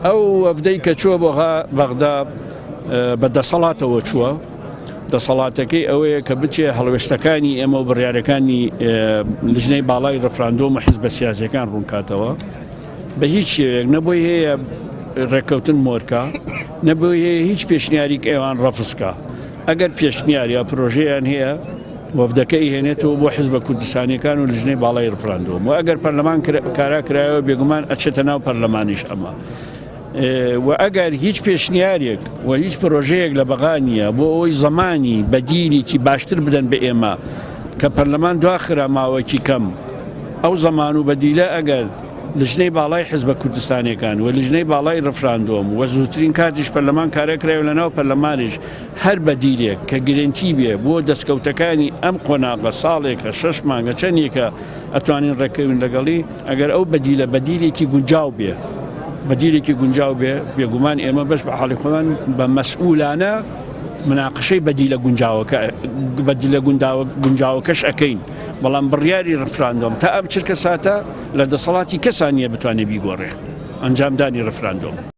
ئەو وەفدەی کە چووە بۆ بەغدا بە دەسەڵاتەوە چووە، دەسەڵاتەکەی ئەوەیە کە بچێ هەڵوێستەکانی ئێمە و بڕیارەکانی لجنەی باڵای ڕفراندۆم و حزبە سیاسیەکان ڕوونکاتەوە. بە هیچ شێوەیەک نە بۆی هەیە ڕێککەوتن مۆرکە، نە بۆی هەیە هیچ پێشنیاریک ئێوان ڕەفزکە. ئەگەر پێشنیار یا پرۆژەیان هەیە وەفدەکە ئیهێنێتەوە بۆ حزبە کوردستانیەکان و لجنەی باڵای ڕفراندۆم و ئەگەر پەرلەمان کارا کرایەوە بێگومان ئەچێتە ناو پەرلەمانیش ئەمە. و ئەگەر هیچ پێشنیارێک و هیچ پرۆژەیەک لە بەغا نییە بۆ ئەوەی زەمانی بەدیلێکی باشتر بدەن بە ئێمە کە پەرلەمان دواخرا ماوەکی کەم ئەو زەمان و بەدیلە ئەگەر لجنەی باڵای حزبە کوردستانیەکان و لجنەی باڵای ڕفراندۆم و زووترین کاتیش پەرلەمان کارە کرای و لەناو پەرلەمانیش هەر بەدیلێک کە گرنتی بێ بۆ دەستکەوتەکانی ئەم قۆناغە ساڵێکە شەش مانگە چەندێکە ئەتوانین ڕێککەوین لەگەڵی ئەگەر ئەو بەدیلە بەدیلێکی گونجاو بێ بەدیلێکی گونجاو بێ بێگومان ئێمە بەش بە حاڵی خۆمان بە مەسئولانە مناقشەی بەدیلە گونجاوەکە بەدیلە گونجاوەکەش ئەکەین بەڵام بڕیاری ڕفراندۆم تا ئەم چرکە ساتە لە دەسەڵاتی کەسا نییە بتوانێ بیگۆڕێ ئەنجامدانی ڕفراندۆم.